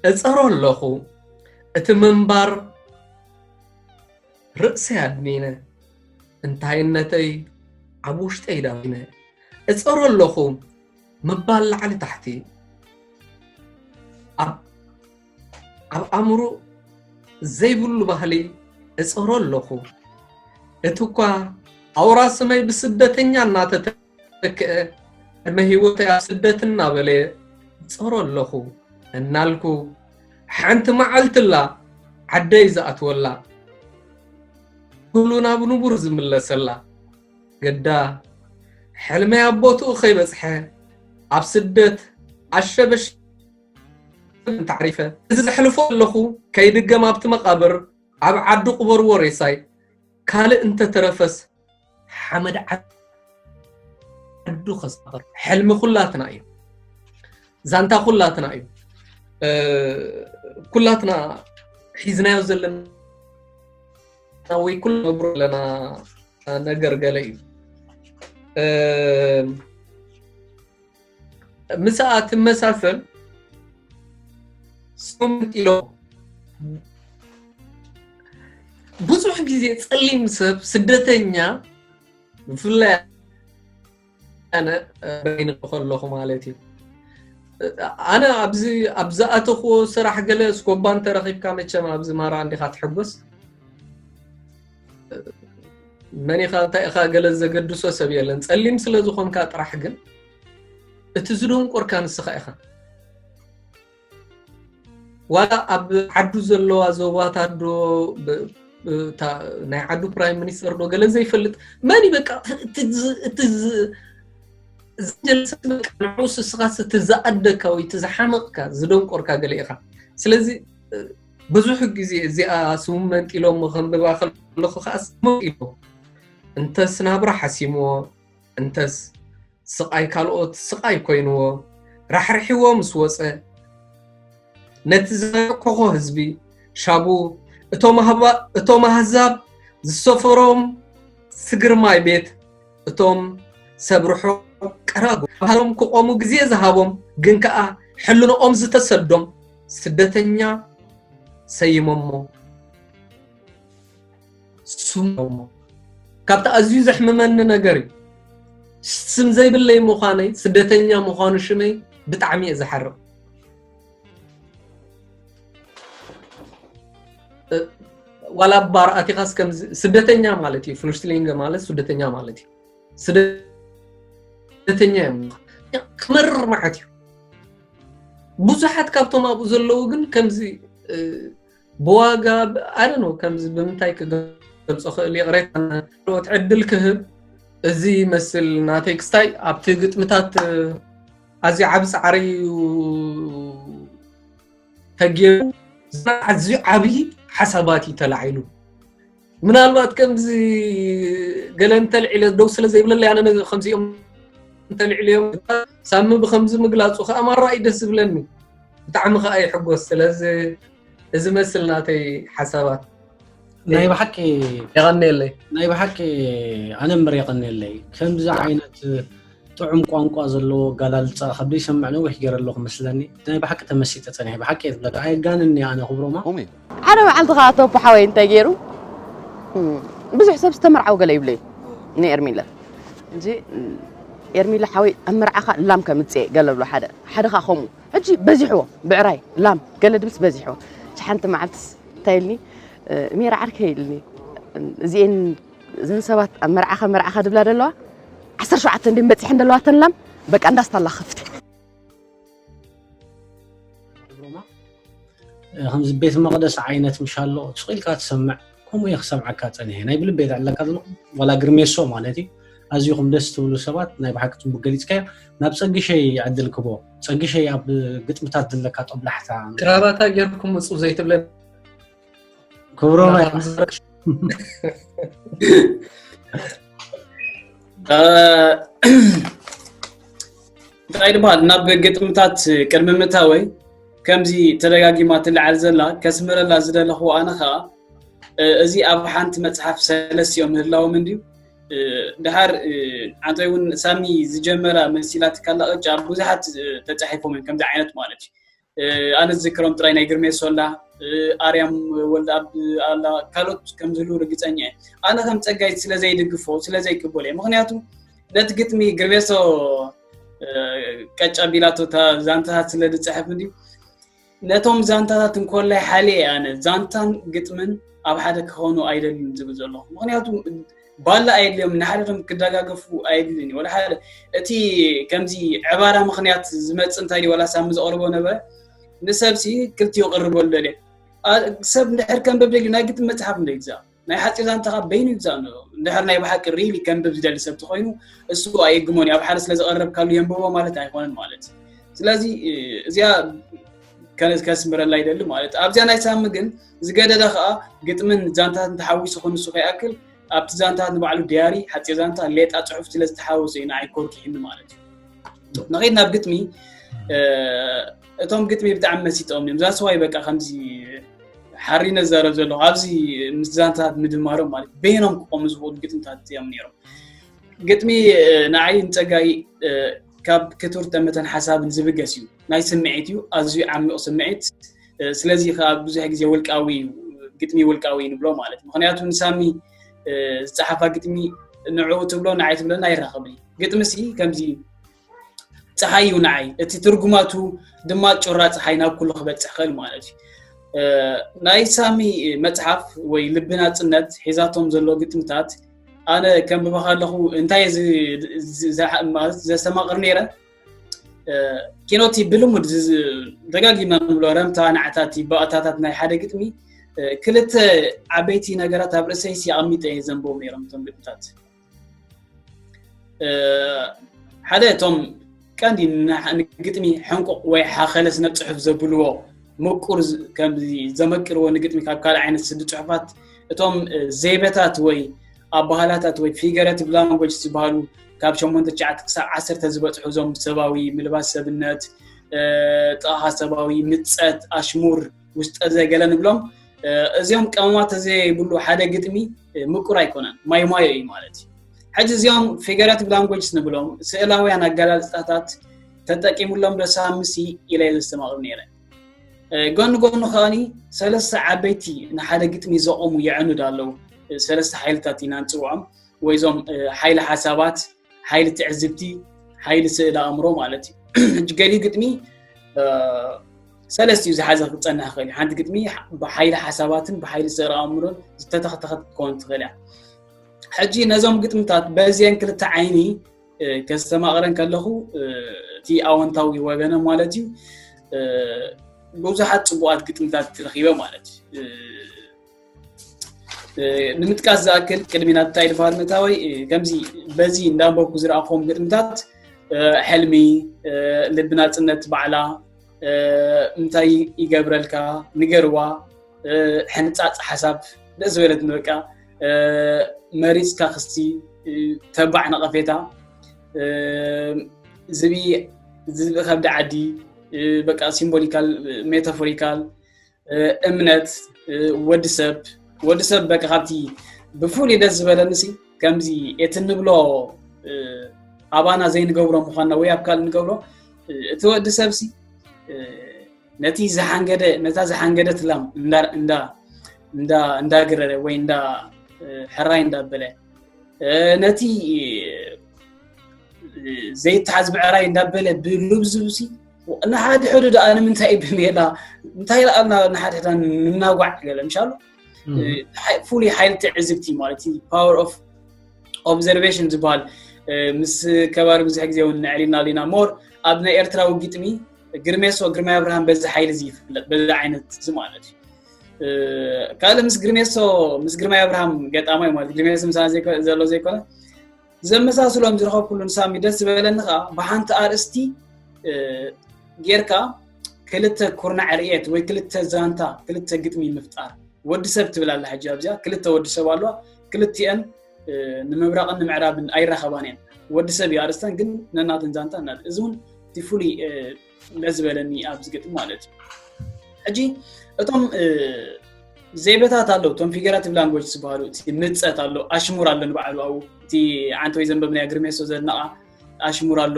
እጸሮ ኣለኹ። እቲ ምንባር ርእሰይ ኣድኒነ፣ እንታይነተይ ኣብ ውሽጠይ ዳዊነ። እጸሮ ኣለኹ ምባል ላዕሊ ታሕቲ፣ ኣብ ኣብ ኣእምሮ ዘይብሉ ባህሊ እጸሮ ኣለኹ። እቲ እኳ ኣውራ ስመይ ብስደተኛ እናተተክአ፣ ዕድመ ህይወተይ ኣብ ስደት እናበለ እጸሮ ኣለኹ እናልኩ፣ ሓንቲ መዓልትላ ዓደይ ዝኣትወላ፣ ኩሉ ናብ ንቡር ዝምለሰላ፣ ግዳ ሕልመይ ኣብ ቦትኡ ከይበጽሐ፣ ኣብ ስደት ኣሸበሽ እንተዓሪፈ፣ እዚ ዘሕልፎ ኣለኹ ከይድገም ኣብቲ መቓብር፣ ኣብ ዓዲ ቅበርዎ ሬሳይ፣ ካልእ እንተተረፈስ ሓመድ ዓዱ ከሳቕር። ሕልሚ ኩላትና እዩ። ዛንታ ኩላትና እዩ። እ፣ ኩላትና ሒዝናዮ ዘለና ወይ ኩሉ ነብሮ ዘለና ነገር ገለ እዩ። እ፣ ምስኣ ትመሳሰል ስሙም ኢሎ ብዙሕ ግዜ ጸሊም ሰብ ስደተኛ ብፍላይ ኣነ በይኒ ከለኹ ማለት እዩ። ኣነ ኣብዚ ኣብ ዝኣተኽዎ ስራሕ ገለ እስኮባ እንተረኺብካ መቸም ኣብዚ ማራ እንዲኻ ትሕጎስ። መን ኢኻ እንታይ ኢኻ ገለ ዘገድሶ ሰብ የለን። ጸሊም ስለ ዝኾንካ ጥራሕ ግን እቲ ዝደንቆርካ ንስኻ ኢኻ። ዋላ ኣብ ዓዱ ዘለዋ ዞባታት ዶ ብ-፣ ብ-፣ እታ ናይ ዓዱ ፕራይም ሚኒስተር ዶ ገለ ዘይፈልጥ መን እዩ? በቃ እቲ ዝ-፣ እቲ ዝ-፣ ዝጀለሰ በቃ ንዑስ እስኻስ እቲ ዝኣደካ ወይ እቲ ዝሓመቕካ ዝደንቆርካ ገለ ኢኻ። ስለዚ፣ እ፣ ብዙሕ ግዜ እዚኣ ስሙ መንጢሎሞ ከንብባ ከለኹ ከኣ ስሙ መንጢሎ። እንተስ ናብራ ሓሲምዎ፣ እንተስ ስቓይ ካልኦት ስቓይ ኮይንዎ፣ ራሕሪሕዎ ምስ ወጸ፣ ነቲ ዘረከኾ ህዝቢ፣ ሻቡ እቶም ኣህባ-፣ እቶም ኣህዛብ ዝሰፈሮም ስግርማይ ቤት፣ እቶም ሰብ ርሑቕ ቀራጉ፣ ባህሎም ክቖሙ ግዜ ዝሃቦም፣ ግን ከኣ ሕልንኦም ዝተሰዶም ስደተኛ ሰይሞሞ። ስሞሞ። ካብቲ ኣዝዩ ዘሕምመኒ ነገር እዩ። ስም ዘይብለይ ምዃነይ፣ ስደተኛ ምዃኑ ሽመይ ብጣዕሚ እየ ዝሓርቕ። እ፣ ዋላ ባር ኣቲኻስ ከምዚ ስደተኛ ማለት እዩ። ፍሉሽትሊንገ ማለት ስደተኛ ማለት እዩ። ስደተኛ እዮም። ክመርር መዓት እዩ። ብዙሓት ካብቶም ኣብኡ ዘለዉ ግን ከምዚ፣ እ፣ ብዋጋ ብ-፣ I don't know፣ ከምዚ ብምንታይ ክገልጾ ክእል፣ ይቕሬታ፣ ካልኦት ዕድል ክህብ። እዚ ይመስል ናተይ ክስታይ። ኣብቲ ግጥምታት፣ እ፣ ኣዝዩ ዓቢ ጻዕሪ እዩ ተጌሩ። ኣዝዩ ዓቢ ሓሳባት እዩ ተላዒሉ። ምናልባት ከምዚ ገለ እንተልዒለ ደው ስለ ዘይብለለይ፣ ኣነ ነዚ ከምዚኦም እንተልዕልዮም ሳሚ ብከምዚ ምግላጹ ከኣ ማራ እዩ ደስ ዝብለኒ። ብጣዕሚ ከኣ ይሕጎስ። ስለዚ እዚ መስል ናተይ ሓሳባት። ናይ ብሓቂ የቐንየለይ። ናይ ብሓቂ ኣነ እምበር የቐንየለይ። ከምዚ ዓይነት ጥዑም ቋንቋ ዘለዎ ኣገላልጻ ካብ ዘይሰምዕ ነዊሕ ገይረ ኣለኹ መስለኒ። ናይ ብሓቂ ተመሲጠ ጸኒሐ። ብሓቂ እየ ዝብለካ። ኣየጋንን እየ ኣነ ክብሮማ። ኡሚ። ሓደ መዓልቲ ከኣ ቶፖ ሓወይ እንታይ ገይሩ? እም፣ ብዙሕ ሰብ ዝተመርዓው ገለ ይብለዩ ንኤርሚለ። እንጂ ኤርሚለ ሓወይ ኣብ መርዓኻ ላም ከምጽኤ ገለ ብሎ ሓደ። ሓደ ከኣ ከምኡ። ሕጂ በዚሕዎ ብዕራይ፣ ላም፣ ገለ ድምስ በዚሕዎ። ሕጂ ሓንቲ መዓልትስ እንታይ ኢልኒ? እ፣ ሜራ ዓርከይ ኢልኒ። እዚኤን፣ እዘን ሰባት ኣብ መርዓኻ፣ መርዓኻ ድብላ ደለዋ፣ ዓሰርተ ሸውዓተ እንድየን በጺሐን ደለዋ እተን ላም፣ በቃ እንዳስታላ ክፍት። እ፣ ከምዚ ቤት መቕደስ ዓይነት ምሻሎ፣ ስቕ ኢልካ ትሰምዕ፣ ከምኡ እየ ክሰምዓካ ጸኒሐ። ናይ ብልበይ ዘዕለካ ዘለኹ፣ ዋላ ግርሜሶ ማለት እዩ። ኣዝኹም ደስ ትብሉ ሰባት፣ ናይ ብሓቂ ጽቡቅ ገሊጽካዮ። ናብ ጸግሸይ ዕድል ክቦ። ጸግሸይ ኣብ ግጥምታት ዘለካ ጦብላሕታ። ክራባታ ጌርኩም ምጹ ዘይትብለን። ክብሮም ኣይ-፣ እ፣ እንታይ ድበሃል፣ ናብ ግጥምታት ቅድሚ ምእታወይ፣ ከምዚ ተደጋጊማ ትለዓል ዘላ ከስምረላ ዝደለኹ ኣነ ኸኣ፣ እ፣ እዚ ኣብ ሓንቲ መጽሓፍ ሰለስቲኦም ምህላዎም እንድዩ። እ፣ ደሓር፣ እ፣ ኣንቶይ እውን ሳሚ ዝጀመራ መሲላትካ ኣላ ቅጫ ብዙሓት፣ እ፣ ተጻሒፎም እዮም ከምዚ ዓይነት ማለት እዩ። ኣነ ዝዝክሮም ጥራይ ናይ ግርሜሶ ኣላ፣ ኣርያም ወልደኣብ ኣላ፣ ካልኦት ከም ዝህልዉ ርግጸኛ እየ። ኣነ ከም ጸጋይ ስለ ዘይድግፎ፣ ስለ ዘይቅበሎ እየ። ምኽንያቱ ነቲ ግጥሚ ግርሜሶ ቀጭ ኣቢላቶ እታ ዛንታታት ስለ ዝጽሕፍ እንድዩ። ነቶም ዛንታታት እንኮላይ ሓልየ እየ ኣነ። ዛንታን ግጥምን ኣብ ሓደ ክኾኑ ኣይደልን ዝብል ዘለኹ። ምኽንያቱ ባላ ኣየድልዮም፣ ንሓደዶም ክደጋገፉ ኣየድልን እዩ። ወላ ሓደ እቲ ከምዚ ዕባራ ምኽንያት ዝመጽእ እንታይ ድዩ፣ ዋላ ሳሚ ዘቕርቦ ነበረ፣ ንሰብሲ ክልቲኡ ቅርበሉ ደልየ። ኣ-፣ ሰብ እንድሕር ከንብብ ደልዩ ናይ ግጥም መጽሓፍ እንደ ይግዛእ፣ ናይ ሓጺር ዛንታ ካብ በይኑ ይግዛእ። እንድሕር ናይ ብሓቂ ሪሊ ከንብብ ዝደሊ ሰብ ተኾይኑ እሱ ኣየግሞን እዩ። ኣብ ሓደ ስለ ዘቐረብካሉ የንብቦ ማለት ኣይኮነን ማለት እዩ። ስለዚ እ፣ እዚኣ ከ-፣ ከስምረላ ይደሊ ማለት እዩ። ኣብዚኣ ናይ ሳሚ ግን ዝገደደ ኸኣ ግጥምን ዛንታታትን ተሓዊሱ ክንሱ ከይኣክል ኣብቲ ዛንታታት ንባዕሉ ዲያሪ፣ ሓጺር ዛንታ፣ ሌጣ ጽሑፍ ስለ ዝተሓወሰ እዩ ንዓይ ኮርኪሕኒ ማለት እዩ። ንኸይድ ናብ ግጥሚ። እ፣ እቶም ግጥሚ ብጣዕሚ መሲጦም እዮም። ዛስዋይ በቃ ከምዚ ሓሪነ ዝዛረብ ዘለኹ ኣብዚ ምስ ዛንታታት ምድማሮም ማለት በይኖም ክቆሙ ዝኽእሉ ግጥምታት እዮም ነይሮም። ግጥሚ እ፣ ንዓይ ንጸጋይ እ፣ ካብ ክቱር ጠመተን ሓሳብን ዝብገስ እዩ። ናይ ስምዒት እዩ፣ ኣዝዩ ዓሚቕ ስምዒት። እ፣ ስለዚ ከኣ ብዙሕ ግዜ ውልቃዊ እዩ፣ ግጥሚ ውልቃዊ እዩ ንብሎ ማለት እዩ። ምኽንያቱ ንሳሚ እ፣ ዝጸሓፋ ግጥሚ ንዕኡ ትብሎ ንዓይ ትብለና ኣይራኸብን እዩ። ግጥምሲ ከምዚ ጸሓይ እዩ ንዓይ፣ እቲ ትርጉማቱ ድማ ጩራ ጸሓይ ናብ ኩሉ ክበጽሕ ክእል ማለት እዩ። እ፣ ናይ ሳሚ መጽሓፍ ወይ ልቢ ናጽነት ሒዛቶም ዘሎ ግጥምታት ኣነ ከንብባ ከለኹ እንታይ ዝ-፣ ዝ-፣ ዝ-፣ ማለት ዘስተማቕር ነይረ፣ እ፣ ኪኖቲ ብልሙድ ዝ-፣ ዝ-፣ ደጋጊምና ንብሎ ረምታ፣ ናዕታቲ፣ ባእታታት ናይ ሓደ ግጥሚ እ፣ ክልተ ዓበይቲ ነገራት ኣብ ርእሰይሲ ኣቐሚጠ እየ ዘንብቦም ነይሮም እቶም ግጥምታት። እ፣ ሓደ እቶም ቀንዲ ንሓ-፣ ንግጥሚ ሕንቁቕ ወይ ሓኸለ ስነ ጽሑፍ ዘብልዎ ምቁር ዝ-፣ ከምዚ ዘመቅርዎ ንግጥሚ ካብ ካልእ ዓይነት ስዲ ጽሑፋት እቶም እ፣ ዘይበታት ወይ ኣባህላታት ወይ ፊገራቲቭ ላንጉጅ ዝበሃሉ ካብ ሸሞንተ ትሽዓተ ክሳብ ዓሰርተ ዝበጽሑ እዞም ሰባዊ ምልባስ ሰብነት፣ እ፣ ጥቓኻ ሰባዊ ምጸት ኣሽሙር ውስጠ ዘገለ ንብሎም እ፣ እዚኦም ቀመማት ዘይብሉ ሓደ ግጥሚ እ፣ ምቁር ኣይኮነን፣ ማይማዮ እዩ ማለት እዩ። ሕጂ እዚኦም ፊገራቲቭ ላንጉጅስ ንብሎም ስእላውያን ኣገላልጻታት ተጠቂሙሎም ዶ ሳምሲ ኢለ እየ ዘስተማቕር ነይረ። እ፣ ጎኒ ጎኑ ከኣኒ ሰለስተ ዓበይቲ ንሓደ ግጥሚ ዘቑሙ የዕኑድ ኣለዉ። እ፣ ሰለስተ ሓይልታት ኢና ንጽውዖም፣ ወይ እዞም እ፣ ሓይሊ ሓሳባት፣ ሓይሊ ትዕዝብቲ፣ ሓይሊ ስእሊ ኣእምሮ ማለት እዩ። ሕጂ ገሊኡ ግጥሚ እ፣ ሰለስቲኡ ዝሓዘ ክጸንሕ ይኽእል እዩ። ሓንቲ ግጥሚ ብሓይሊ ሓሳባትን ብሓይሊ ስእሊ ኣእምሮን ዝተተኽተኸት ክትከውን ትኽእል እያ። ሕጂ ነዞም ግጥምታት በዚአን ክልተ ዓይኒ እ፣ ከስተማቕረን ከለኹ እ፣ እቲ ኣወንታዊ ወገነ ማለት እዩ እ፣ ብዙሓት ጽቡቓት ግጥምታት ረኺበ ማለት እዩ። እ፣ እ፣ ንምጥቃስ ዝኣክል ቅድሚ ናብታ ኢድፋር ምእታወይ እ፣ ከምዚ በዚ እንዳንበብኩ ዝረኣኹም ግጥምታት እ፣ ሕልሚ እ፣ ልቢ ናጽነት ባዕላ እ፣ እንታይ ይገብረልካ ንገርዋ እ፣ ሕንጻጽ ሓሳብ ደስ ዝበለትኒ በቃ እ፣ መሪጽካ ክስቲ እ፣ ተባዕ ነቐፌታ እ፣ ዝብኢ ዝብኢ ከብዲ ዓዲ እ፣ በቃ ሲምቦሊካል ሜታፎሪካል እ፣ እምነት እ፣ ወዲ ሰብ ወዲ ሰብ በቃ ካብቲ ብፍሉይ ደስ ዝበለኒ ሲ ከምዚ እቲ ንብሎ እ፣ ኣባና ዘይንገብሮ ምዃንና ወይ ኣብ ካልእ ንገብሮ እ፣ እቲ ወዲ ሰብ ሲ እ፣ ነቲ ዝሓንገደ ነታ ዝሓንገደት ላም እንዳ እንዳ እንዳ እንዳግረረ ወይ እንዳ እ፣ ሕራይ እንዳበለ እ፣ ነቲ እ፣ ዘይተሓዝ ብዕራይ እንዳበለ ብሉብ ዝብሲ ንሓድሕዱ ደኣ ንምንታይ እዩ ብሜላ እንታይ ደኣ ንሓድሕዳ ንናጓዕ ገለ ምሻሉ እ፣ ሓይ- ፍሉይ ሓይሊ ትዕዝብቲ ማለት እዩ ፓወር ኦፍ ኦብዘርቬሽን ዝበሃል እ፣ ምስ ከባቢ ብዙሕ ግዜ እውን ነዕሊልና ኣለና ሞር ኣብ ናይ ኤርትራዊ ግጥሚ ግርሜሶ ግርማይ ኣብርሃም በዚ ሓይሊ እዚ ይፍለጥ በዚ ዓይነት እዚ ማለት እዩ እ፣ ካልእ ምስ ግርሜሶ ምስ ግርማይ ኣብርሃም ገጣማይ ማለት ግርሜሶ ምሳና ዘይኮ- ዘሎ ዘይኮነ ዘመሳስሎም ዝረኸብኩሉ ንሳሚ ደስ ዝበለኒ ከዓ ብሓንቲ ኣርእስቲ እ፣ ጌርካ ክልተ ኩርናዕ ርእየት ወይ ክልተ ዛንታ ክልተ ግጥሚ ምፍጣር ወዲ ሰብ ትብል ኣላ ሕጂ ኣብዚኣ ክልተ ወዲ ሰብ ኣለዋ ክልቲአን እ፣ ንምብራቕን ንምዕራብን ኣይራኸባን እየን ወዲ ሰብ እዩ ኣርእስተን ግን ነናተን ዛንታ እና እዚ እውን እቲ ፍሉይ እ፣ ለዝበለኒ ኣብዚ ግጥም ማለት እዩ ሕጂ እቶም እ፣ ዘይበታት ኣለዉ እቶም ፊገራቲቭ ላንጎጅ ዝበሃሉ እቲ ምፀት ኣሎ ኣሽሙር ኣሎ ንባዕሉ ኣብኡ እቲ ዓንተ ወይ ዘንበብናዮ ግርሜሶ ዘድነቓ ኣሽሙር ኣሎ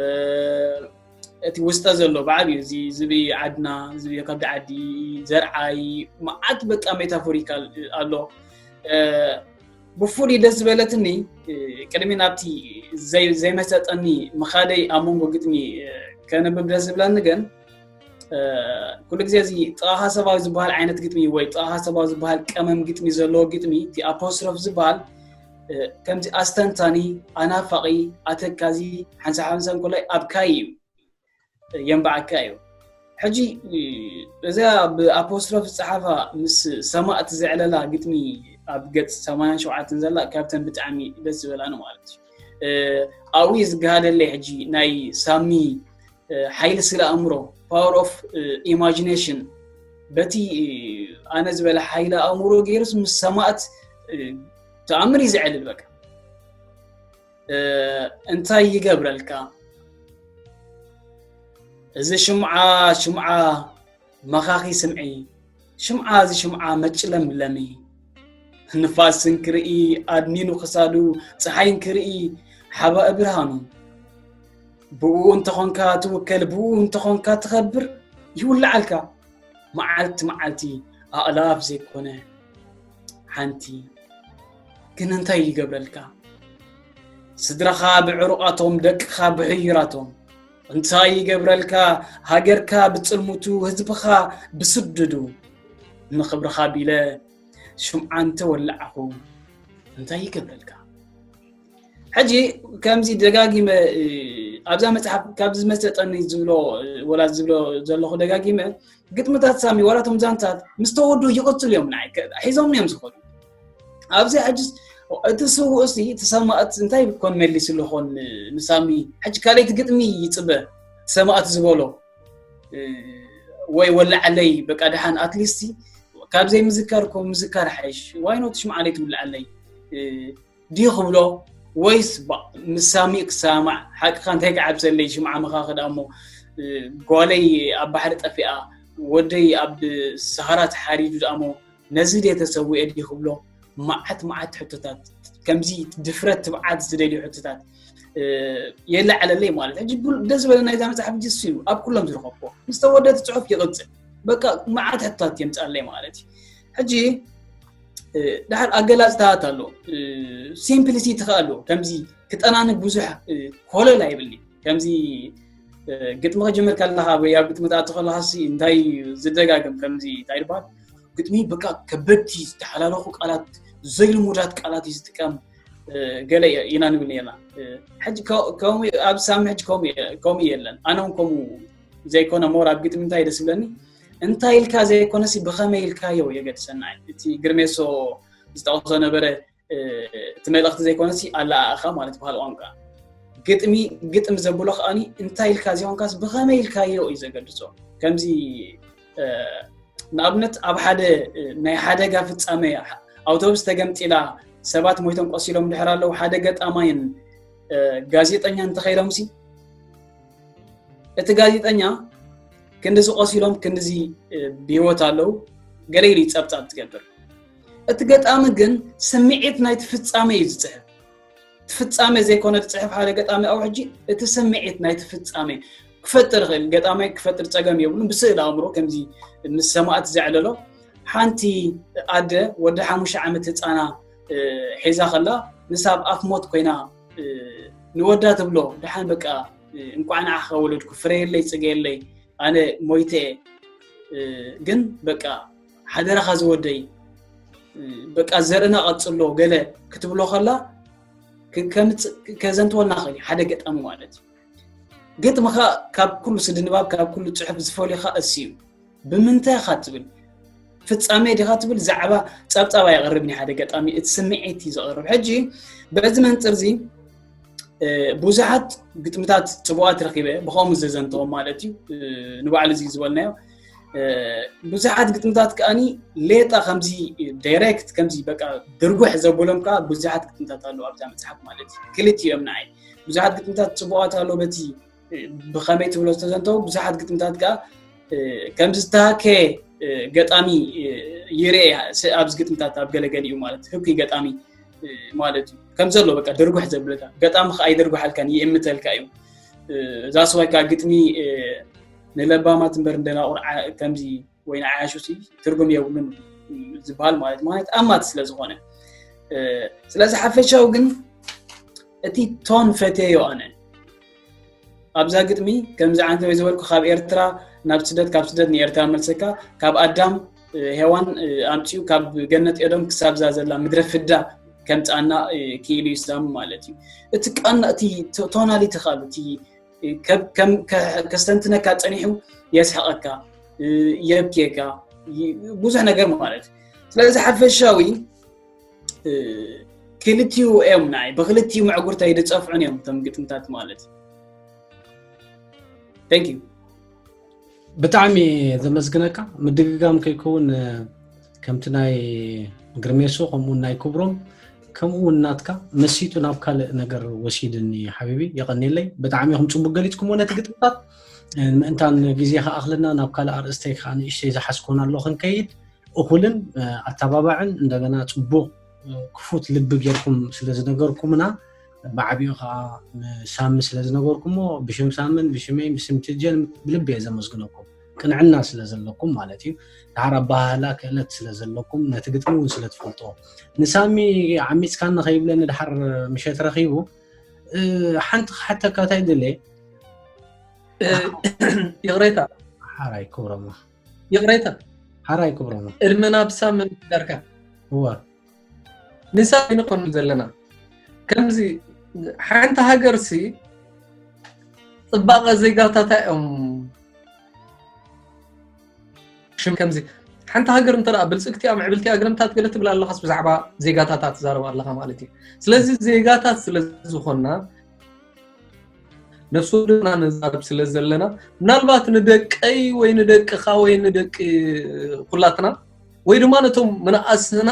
እ፣ እቲ ውስጠ ዘሎ ብዓብዩ እዚ ዝብኢ ዓድና፣ ዝብኢ ከብዲ ዓዲ፣ ዘርዓይ፣ መዓት በቃ ሜታፎሪካል ኣሎ። ብፍሉይ ደስ ዝበለትኒ፣ ቅድሚ ናብቲ ዘይመሰጠኒ ምኻደይ ኣብ መንጎ ግጥሚ ከነብብ ደስ ዝብለኒ ግን፣ ኩሉ ግዜ እዚ ጥቓኻ ሰብኣዊ ዝበሃል ዓይነት ግጥሚ ወይ ጥቓኻ ሰብኣዊ ዝበሃል ቀመም ግጥሚ ዘለዎ ግጥሚ፣ እቲ ኣፖስትሮፍ ዝበሃል፣ ከምዚ ኣስተንታኒ፣ ኣናፋቒ፣ ኣተካዚ፣ ሓንሳብ ሓንሳብ እንኮላይ ኣብካይ እዩ። የንባዓካ እዩ። ሕጂ እዛ ብኣፖስትሮፍ ዝጸሓፋ ምስ ሰማእት ዘዕለላ ግጥሚ ኣብ ገጽ ሰማንያን ሸውዓተን ዘላ ካብተን ብጣዕሚ ደስ ዝበላኒ ማለት እዩ። ኣብኡ እዩ ዝገሃደለይ ሕጂ ናይ ሳሚ ሓይሊ ስለ ኣእምሮ፣ power of imagination፣ በቲ ኣነ ዝበለ ሓይሊ ኣእምሮ ገይሩስ ምስ ሰማእት ተኣምር እዩ ዘዕልል በቃ። እንታይ ይገብረልካ እዚ ሽምዓ ሽምዓ መኻኺ ስምዒ ሽምዓ እዚ ሽምዓ መጭለምለሚ ንፋስ እንክርኢ ኣድኒኑ ክሳዱ ፀሓይ እንክርኢ ሓባእ ብርሃኑ ብኡ እንተኾንካ ትውከል ብኡ እንተኾንካ ትኸብር ይውልዓልካ መዓልቲ መዓልቲ ኣእላፍ ዘይኮነ ሓንቲ ግን እንታይ ይገብረልካ ስድራኻ ብዕሩቓቶም ደቅኻ ብሕዩራቶም እንታይ ይገብረልካ ሃገርካ ብጽልሙቱ ህዝብኻ ብስድዱ ንኽብርኻ ቢለ ሽምዓ እንተወላዕኹ እንታይ ይገብረልካ ሕጂ ከምዚ ደጋጊመ ኣብዛ መጽሓፍ ካብዚ መሰጠኒ ዝብሎ ወላ ዝብሎ ዘለኹ ደጋጊመ ግጥምታት ሳሚ ዋላ ቶም ዛንታት ምስ ተወዱ ይቕጽሉ እዮም ንዓይ ሒዞም እዮም ዝኸዱ ኣብዚ ሕጂ እቲ ስውእ ሲ እቲ ሰማእት እንታይ ኮን መሊሱ ኣለኾን ንሳሚ ሕጂ ካልይቲ ግጥሚ ይጽበ ሰማእት ዝበሎ ወይ ወላዓለይ በቃ ደሓን ኣትሊስቲ ካብ ዘይምዝካር ኮ ምዝካር ሓይሽ ዋይኖት ሽምዓለይ ትውላዓለይ ድዩ ክብሎ ወይስ ምስ ሳሚእ ክሰማማዕ ሓቅኻ እንታይ ክዓብሰለይ ሽምዓ መኻኺ ደኣ እሞ ጓለይ ኣብ ባሕሪ ጠፊኣ ወደይ ኣብ ሰሃራ ተሓሪዱ ደኣ እሞ ነዚ ድየ ተሰዊኤ ድዩ ክብሎ መዓት መዓት ሕቶታት ከምዚ ድፍረት ትብዓት ዝደልዩ ሕቶታት የለዓለለይ ማለት ሕጂ ደስ ዝበለ ናይዛ መፅሓፍ ሕጂ እሱ እዩ ኣብ ኩሎም ዝረኸብኩዎ ምስ ተወደቲ ፅሑፍ ይቕፅል በቃ መዓት ሕቶታት የምፅኣለይ ማለት እዩ ሕጂ ድሓር ኣገላፅታት ኣሎ ሲምፕሊሲቲ ከ ኣሎ ከምዚ ክጠናንግ ብዙሕ ኮለል ኣይብልኒ ከምዚ ግጥሚ ክጅምር ከለኻ ወይ ኣብ ግጥሚ ትኣቱ ከለኻ ሲ እንታይ ዝደጋግም ከምዚ እንታይ ይበሃል ግጥሚ በቃ ከበድቲ ዝተሓላለኹ ቃላት ዘይልሙዳት ቃላት እዩ ዝጥቀም ገለ ኢና ንብል ነርና ሕጂ ኣብ ሳሚ ሕጂ ከምኡ የለን ኣነ እውን ከምኡ ዘይኮነ ሞር ኣብ ግጥሚ እንታይ ደስ ይብለኒ እንታይ ኢልካ ዘይኮነሲ ብኸመይ ኢልካዮ የገድሰና እቲ ግርሜሶ ዝጠቕሶ ነበረ እቲ መልእኽቲ ዘይኮነሲ ኣለኣእኻ ማለት በሃል ቋንቋ ግጥሚ ግጥሚ ዘብሎ ከኣኒ እንታይ ኢልካ ዘይኮንካስ ብኸመይ ኢልካዮ እዩ ዘገድሶ ከምዚ ንኣብነት ኣብ ሓደ ናይ ሓደጋ ፍጻመ ኣውቶቡስ ተገምጢላ ሰባት ሞይቶም ቆሲሎም ድሕር ኣለዉ ሓደ ገጣማይን ጋዜጠኛ እንተኸይዶምሲ እቲ ጋዜጠኛ ክንድዚ ቆሲሎም ክንድዚ ብህይወት ኣለዉ ገለ ኢሉ ጸብጻብ ትገብር እቲ ገጣሚ ግን ስምዒት ናይቲ ፍጻመ እዩ ዝጽሕፍ ፍጻመ ዘይኮነ ዝጽሕፍ ሓደ ገጣሚ ኣብ ሕጂ እቲ ስምዒት ናይቲ ፍጻመ ክፈጥር ይኽእል ገጣማይ ክፈጥር ጸገም የብሉን ብስእል ኣእምሮ ከምዚ ምስ ሰማእት ዘዕለሎ ሓንቲ ኣደ ወዲ ሓሙሽተ ዓመት ህፃና ሒዛ ከላ ንሳ ኣብ ኣፍ ሞት ኮይና ንወዳ ትብሎ ደሓን በቃ እንኳዕ ንዓኻ ወለድኩ ፍረየለይ ፅገየለይ ኣነ ሞይተ ግን በቃ ሓደራኻ ዝወደይ በቃ ዘርእና ቀፅሎ ገለ ክትብሎ ከላ ከዘንትወልና ኽእል ሓደ ገጣሚ ማለት እዩ ግጥምኻ ካብ ኩሉ ስድንባብ ካብ ኩሉ ፅሑፍ ዝፈልዩኻ እሱ እዩ ብምንታይ ኢኻ ትብል ፍጻሜ ዲኻ ትብል ዛዕባ ጸብጻብ ኣየቕርብን ሓደ ገጣሚ እቲ ስምዒት እዩ ዘቕርብ ሕጂ በዚ መንፅር እዚ ብዙሓት ግጥምታት ፅቡቓት ረኺበ ብኸምኡ ዘዘንተዎም ማለት እዩ ንባዕሉ እዚ ዝበልናዮ ብዙሓት ግጥምታት ከኣኒ ሌጣ ከምዚ ዳይሬክት ከምዚ በቃ ድርጉሕ ዘብሎም ከዓ ብዙሓት ግጥምታት ኣለዉ ኣብዛ መፅሓፍ ማለት እዩ ክልቲኦም ንዓይ ብዙሓት ግጥምታት ፅቡቓት ኣለዉ በቲ ብኸመይ ትብሎ ዝተዘንተው ብዙሓት ግጥምታት ከዓ ከም ዝተሃከየ ገጣሚ ይርኤ ኣብዚ ግጥምታት ኣብ ገለገሊኡ ማለት ህኩይ ገጣሚ ማለት እዩ ከም ዘሎ በቃ ድርጉሕ ዘብለካ ገጣሚ ከዓ ይድርጉሓልካን ይእምተልካ እዩ ዛስዋይ ከዓ ግጥሚ ንለባማት እምበር እንደናቑር ከምዚ ወይ ንዓያሹ ትርጉም የብሉን ዝበሃል ማለት ማለት ኣማት ስለዝኾነ ስለዚ ሓፈሻዊ ግን እቲ ቶን ፈቴዮ ኣነ ኣብዛ ግጥሚ ከምዚ ዓንተ ወይ ዝበልኩ ካብ ኤርትራ ናብ ስደት ካብ ስደት ንኤርትራ መልሰካ ካብ ኣዳም ሄዋን ኣምፅኡ ካብ ገነት ኤዶም ክሳብዛ ዘላ ምድረ ፍዳ ከምፃና ክኢሉ ይሳም ማለት እዩ እቲ ቃና እቲ ቶናሊቲ ካሉ እቲ ከስተንትነካ ፀኒሑ የስሕቐካ የብኬካ ብዙሕ ነገር ማለት ስለዚ ሓፈሻዊ ክልቲኡ እዮም ናይ ብክልቲኡ መዕጉርታ ይድፀፍዑን እዮም እቶም ግጥምታት ማለት thank you ብጣዕሚ ዘመስግነካ ምድግጋም ከይከውን ከምቲ ናይ ግርሜሶ ከምኡ ናይ ክብሮም ከምኡ እውን ናትካ መሲጡ ናብ ካልእ ነገር ወሲድኒ ሓቢቢ የቐኒለይ ብጣዕሚ ኢኹም ፅቡቅ ገሊፅኩምዎ ነቲ ግጥምታት ምእንታን ግዜ ከኣኽልና ናብ ካልእ ኣርእስተይ ከዓ ንእሽተይ ዝሓዝኮን ኣሎ ክንከይድ እኹልን ኣተባባዕን እንደገና ፅቡቅ ክፉት ልቢ ጌርኩም ስለ ዝነገርኩምና ብዓቢኡ ከዓ ንሳሚ ስለ ዝነገርኩሞ ብሽም ሳምን ብሽመይ ብስም ትጀን ብልቢ እየ ዘመስግነኩም ቅንዕና ስለ ዘለኩም ማለት እዩ ድሓር ኣባሃህላ ክእለት ስለ ዘለኩም ነቲ ግጥሚ እውን ስለ ትፈልጥዎ ንሳሚ ዓሚፅካኒ ከይብለኒ ድሓር ምሸት ረኪቡ ሓንቲ ክሓተካ እንታይ ድለ ይቕሬታ ሓራይ ክብረማ ይቕሬታ ሓራይ ክብረማ እድመና ብሳምን ዳርካ እዋ ንሳ ይንኾን ዘለና ከምዚ ሓንቲ ሃገርሲ ፅባቐ ዜጋታታ እዮም ሽም ከምዚ ሓንቲ ሃገር እንተ ብልፅግቲ እያ ምዕብልቲ እያ ግረምታት ገለ ትብል ኣለኻስ ብዛዕባ ዜጋታታ ትዛረብ ኣለኻ ማለት እዩ ስለዚ ዜጋታት ስለ ዝኾንና ነፍሲ ወድና ነዛረብ ስለ ዘለና ምናልባት ንደቀይ ወይ ንደቅኻ ወይ ንደቂ ኩላትና ወይ ድማ ነቶም መናእስና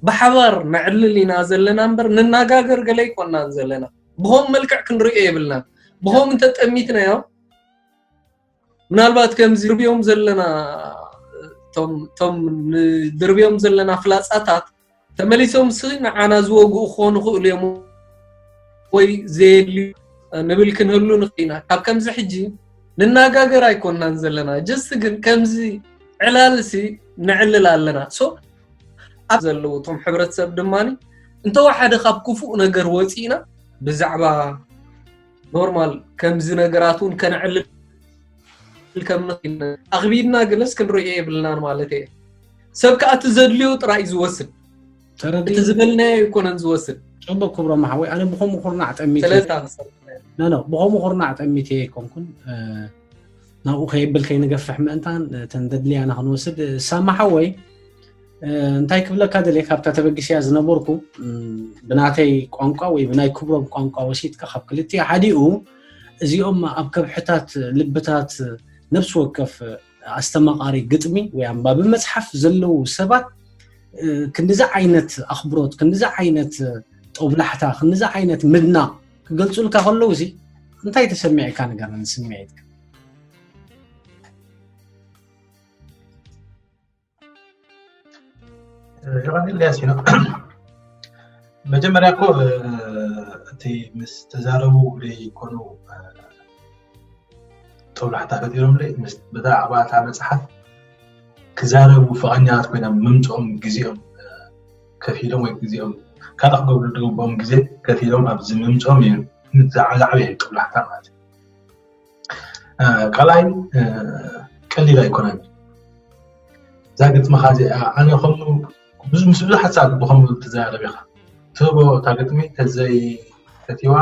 ብሓባር ነዕልል ኢና ዘለና እምበር ንናጋገር ገለ ኣይኮናን ዘለና ብኸም መልክዕ ክንሪኦ የብልናን ብኸም እንተጠሚትናዮ ምናልባት ከምዚ ድርብዮም ዘለና ቶም ንድርብዮም ዘለና ፍላፃታት ተመሊሶም ሲ ንዓና ዝወግኡ ክኾኑ ክእሉ እዮም ወይ ዘየድልዩ ንብል ክንህሉ ንኽእልና ካብ ከምዚ ሕጂ ንናጋገር ኣይኮናን ዘለና ጀስት ግን ከምዚ ዕላል ሲ ንዕልል ኣለና ሶ ኣብ ዘለዉ እቶም ሕብረተሰብ ድማ እንተወሓደ ካብ ክፉእ ነገር ወፂእና ብዛዕባ ኖርማል ከምዚ ነገራት እውን ከነዕልል ከም ንኽእል ኣኽቢድና ግለስ ክንሪኦ የብልናን ማለት እየ ሰብ ከዓ እቲ ዘድልዮ ጥራይ ዝወስድ እቲ ዝበልናዮ ኣይኮነን ዝወስድ ፅቡቅ ክብሮም ሓወይ ኣነ ብኸምኡ ኩርናዕ ጠሚት ስለዚ ኖ ብኸምኡ ኩርናዕ ጠሚት እየ ኣይኮንኩን ናብኡ ከየብል ከይንገፍሕ ምእንታን እተን ዘድልያና ክንወስድ ሳማ ሓወይ እንታይ ክብለካ ደልየ ካብታ ተበጊሰያ ዝነበርኩ ብናተይ ቋንቋ ወይ ብናይ ክብሮም ቋንቋ ወሲድካ ካብ ክልቲኡ ሓዲኡ እዚኦም ኣብ ከብሕታት ልብታት ነፍሲ ወከፍ ኣስተማቓሪ ግጥሚ ወይ ኣንባቢ መፅሓፍ ዘለዉ ሰባት ክንዲዚ ዓይነት ኣኽብሮት ክንዲዚ ዓይነት ጦብላሕታ ክንዲዚ ዓይነት ምድናቕ ክገልፁልካ ከለዉ እዚ እንታይ ተሰሚዕካ ንገረኒ ስምዒትካ ዮሐንስ ኢልያስ ኢና መጀመርያ እኮ እቲ ምስ ተዛረቡ ዘይኮኑ ጦብላሕታ ፈጢሮምለይ ብዛዕባ እታ መፅሓፍ ክዛረቡ ፍቓኛታት ኮይኖም ምምፅኦም ግዜኦም ከፊሎም ወይ ግዜኦም ካልእ ክገብሩ ዝግብኦም ግዜ ከፊሎም ኣብዚ ምምፅኦም እዩ ዛዕበየ ጦብላሕታ ማለት እዩ ካልኣይ ቀሊል ኣይኮነን እዛ ግጥምኻ እዚኣ ኣነ ከምኡ ምስ ብዙሓት ሰባት ብኸምኡ ትዘራረብ ኢኻ ትህቦ እታ ግጥሚ ተዘይ ፈትዋ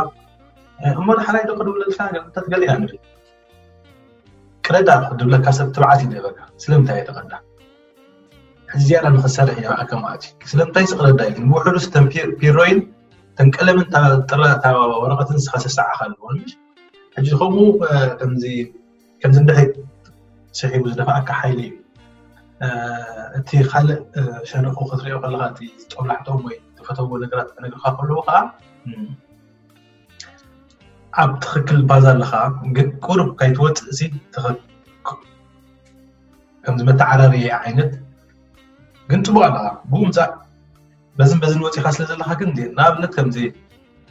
እሞ ንሓራይ ዶ ክድውለልካ ግጥምታት ገሊና ንብል ቅረዳ ድብለካ ሰብ ትብዓት ይደበካ ስለምንታይ እየ ተቐዳ ሕዚ ዝያዳ ንኽሰርሕ ይረኣካ ማለት እዩ ስለምንታይ ስቕረዳ እዩ ውሕዱ ስተን ፒሮይን ተን ቀለምን ጥረ ወረቐትን ስኻ ሰሳዓኻ ኣለዎ ሕጂ ከምኡ ከምዚ ከምዚ እንድሕር ስሒቡ ዝደፍኣካ ሓይሊ እዩ እቲ ካልእ ሸነኹ ክትሪኦ ከለካ እቲ ጦብላሕቶም ወይ ዝፈተዎ ነገራት ክነግርካ ከለዉ ከዓ ኣብ ትኽክል ባዛ ኣለኻ ግን ቁሩብ ካይትወፅእ እዚ ከምዚ መተዓራርየ ዓይነት ግን ፅቡቅ ኣለኻ ብኡ ምፃእ በዝን በዝን ወፂኻ ስለ ዘለኻ ግን ንኣብነት ከምዚ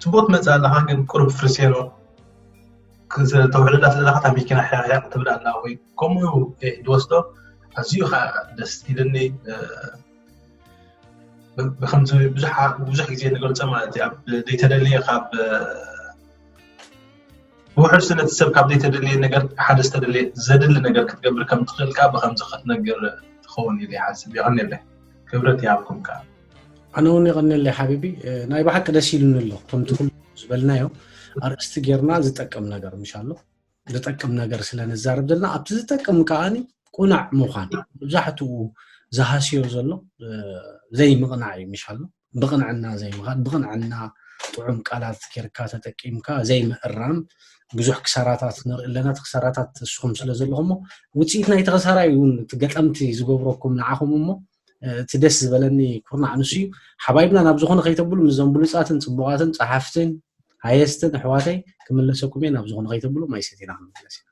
ጽቡቅ ትመጽእ ኣለኻ፣ ግን ቁሩብ ፍርሴኖ ክዘ-፣ ተውሕደላ ዘለኻ እታ መኪና ሕያቕ ትብል ኣላ ወይ ከምኡ እዩ ዝወስዶ። ኣዝዩ ኸኣ ደስ ኢልኒ። እ፣ ብ-፣ ብኸምዚ ብዙሕ፣ ብዙሕ ግዜ ንገልጾ ማለት እዩ። ኣብ ዘይተደልየ ካብ፣ እ፣ ብውሕድ ስነ ሰብ ካብ ዘይተደልየ ነገር፣ ሓደ ዝተደልየ ዘድሊ ነገር ክትገብር ከም ትኽእል ከኣ ብኸምዚ ክትነግር ትኸውን ኢለ ይሓስብ። የቐንየለይ። ክብረት ይሃብኩም ከኣ። ኣነ እውን የቐንየለይ ሓቢቢ። እ፣ ናይ ብሓቂ ደስ ኢሉኒ ኣሎ። ከምቲ ኩሉ ዝበልናዮ ኣርእስቲ ጌርና ዝጠቅም ነገር ምሽ ኣሎ። ዝጠቅም ነገር ስለ ንዛረብ ዘለና ኣብቲ ዝጠቅም ከኣኒ ቁናዕ ምዃን። መብዛሕትኡ ዝሃስዮ ዘሎ፣ እ፣ ዘይምቕናዕ እዩ ምሽ ኣሎ። ብቕንዕና ዘይምኻድ፣ ብቕንዕና ጥዑም ቃላት ጌርካ ተጠቂምካ ዘይምእራም ብዙሕ ክሳራታት ንርኢ ኣለና። እቲ ክሳራታት እስኹም ስለ ዘለኹም እሞ ውጽኢት ናይቲ ክሳራ እዩ እውን እቲ ገጠምቲ ዝገብረኩም ንዓኹም እሞ፣ እ፣ እቲ ደስ ዝበለኒ ኩርናዕ ንሱ እዩ። ሓባይብና ናብ ዝኾነ ከይተብሉ ምስዞም ብሉጻትን ጽቡቓትን ጸሓፍትን ሃየስትን ኣሕዋተይ ክምለሰኩም እየ። ናብ ዝኾነ ከይተብሉ ማይ ሰቲና ክንመለስ ኢና።